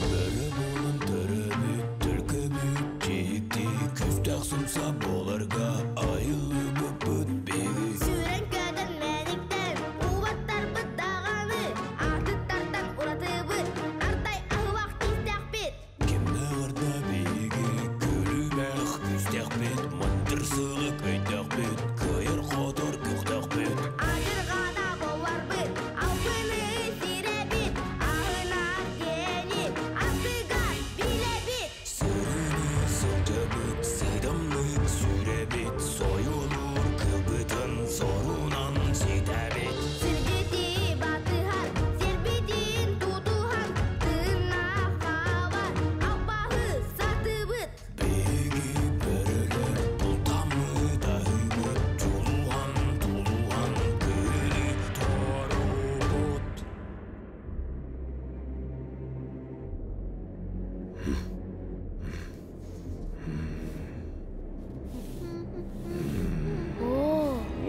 Бөрө буолан төрөөбүт, төлкөбүт, дьикти күүстээх сымса буоларга айыллыбыппыт биһиги. Сүүрэн-көтөн мэниктэн, уубаттарбыт даҕаны, аатыттартан уратыбыт, ардай аһыбах тиистэхпит. Кимнээҕэр да биһиги күлүмэх күүстээхпит, мындыр сылык өйдөөхпүт, кыайар-хотор көхтөөхпүт. Адьырҕата буоларбыт, албыны сирэбит, аһынар диэни ардыгар билэбит. Сырыыны сылдьабыт, сыыдамнык сүүрэбит, сойулуур кылбытын сорунан ситэбит. Сиргити батыһар, сирбитин тутуһан, тыыннаах хаалар, албаһы сатыыбыт. Биһиги бөрөлөр бултаммыт аһыыбыт, дьулуһан, тулуһан күнү туоруубут.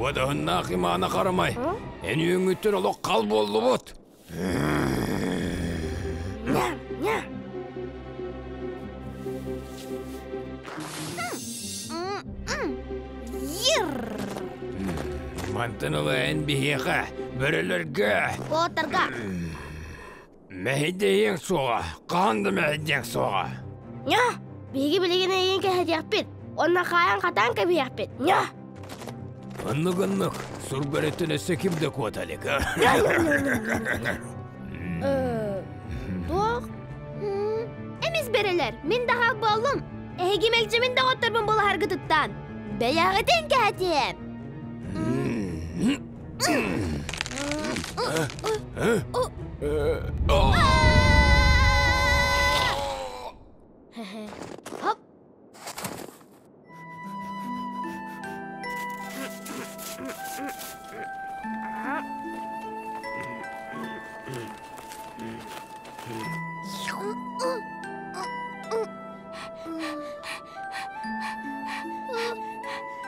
Уодаһыннаах имаана харамай, эн үөҥҥүттэн олох хал буоллубут. Мантан ыла эн биһиэхэ, бөрөлөргө, Уоттарга мэһэйдэһиэҥ суоҕа, хаһан да мэһэйдиэҥ суоҕа. Ньа, биһиги билигин эйигин кэһэтиэхпит, уонна хаайан хатаан кэбиһиэхпит. Ньа! Оннук-оннук, сур бөрөттөн өссө ким да куота илик. Туох? Эмис бэрэлэр, мин да хаал буоллум. Эһиги мэлдьи мин доҕотторбун булаһаргытыттан. Бэйэҕитин кэһэтиэм. Хоп.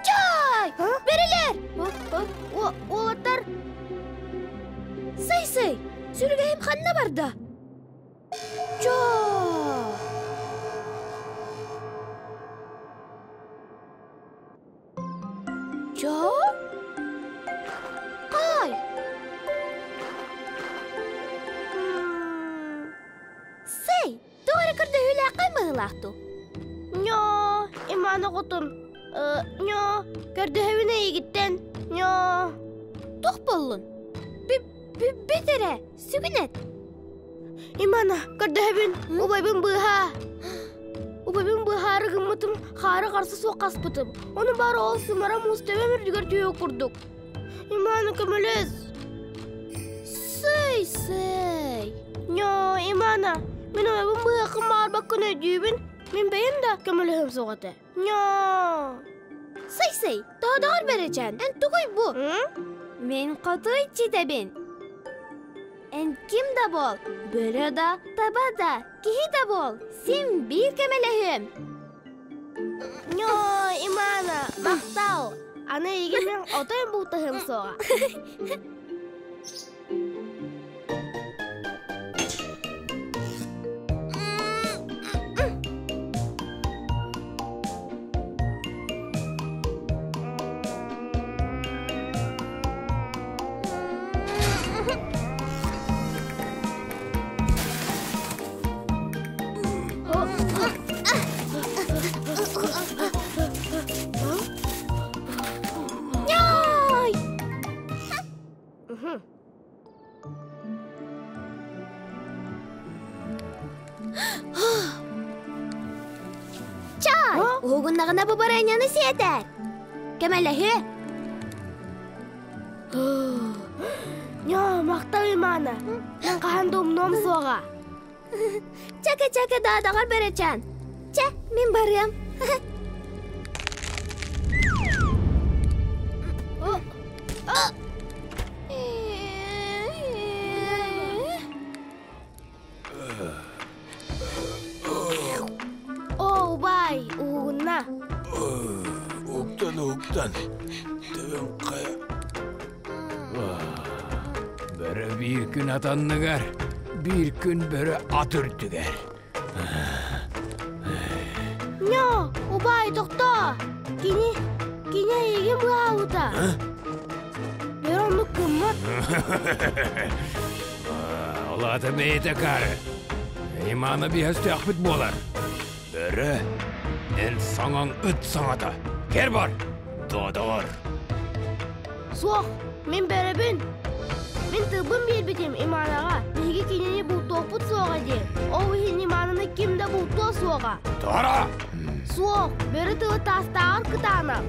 Чай! Бэрилэр! Уолаттар! Сый-сый! Сүргэһим ханна барда? Чоо! Чоо? Кай! Сэй, тоҕо эрэ көрдөһүүлээххэ быһыылаах дуу? Ньоо, Иман оҕотун. Ньоо, көрдөһөбүн эйигиттэн. Ньоо. Туох буоллун? Бүт эрэ, сүгүн эт. Имана, көрдөһөбүн, убайбын быыһаа. Убайбын быыһаары гыммытым, хаары харса суох хаспытым. Ону баара ол сымара муус төбөм үрдүгэр түһүөх курдук. Имана көмөлөс. Сый, сый. Ньоо, Имана, мин убайбын быыһыаххын баҕарбаккын өйдүүбүн. Мин бэйэм да көмөлөһүм суох этэ. Ньоо. Сый, сый, тоодоҕор бэрэчээн, эн тугуй бу? Мин хотуй читэбин. Эн ким да буол, бөрө да, таба да, киһи да буол, син биир көмөлөһүөм. Ньоо, Имана, махтал. Аны эйигин мин отой бултаһыам суоҕа. Ньой! Чай! Уһугуннаҕына бу барыанньаны сиэтэр. Кэмэлэһиэ. Ньоо, махтал Имана. Мен хаһан да умнуом суоҕа. Чэкэ-чэкэ даадаҕар бэрэчээн. Чэ, мин барыам. Оо, убай, уһугунна. Уктан, уктан. Төбөм хайа. Бөрө биир күн атанныгар, биир күн бөрө ат үрдүгэр. Ньоо, убай, тохтоо! Кини, кини эйигин быһаабыта. Бөрө оннук гыммат. Ол аата бэйэтэ акаары. Имана биһэстээхпит буолар. Бөрө, эн саҥаҥ ыт саҥата. Кэр бар, доодоор. Суох, мин бөрөбүн. Мин тылбын биэрбитим Иманаҕа. Биһиги кинини бултуохпут суоҕа диэн. Ол иһин Имананы ким да бултуо суоҕа. Тора! Суох, бөрө тылы таастааҕар кытаанах.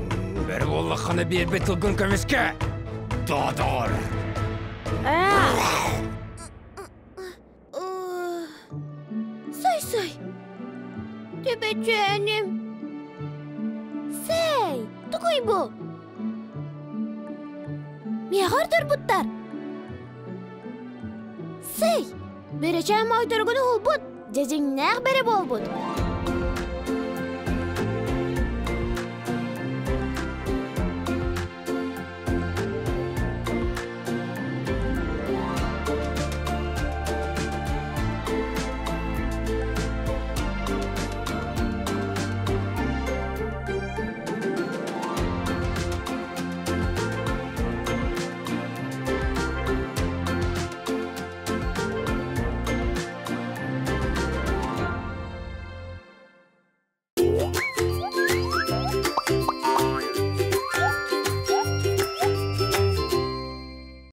Бөрө буоллаххына биэрбит тылгын көмүскэ. Доодоор! Сой-сой! Төбөчөөнүм! Сэй, тугуй бу? Миэхэ ордорбуттар! Сэй, бөрөчөөн моойторугун уһулбут, дьэдьиҥнээх бэрэ буолбут.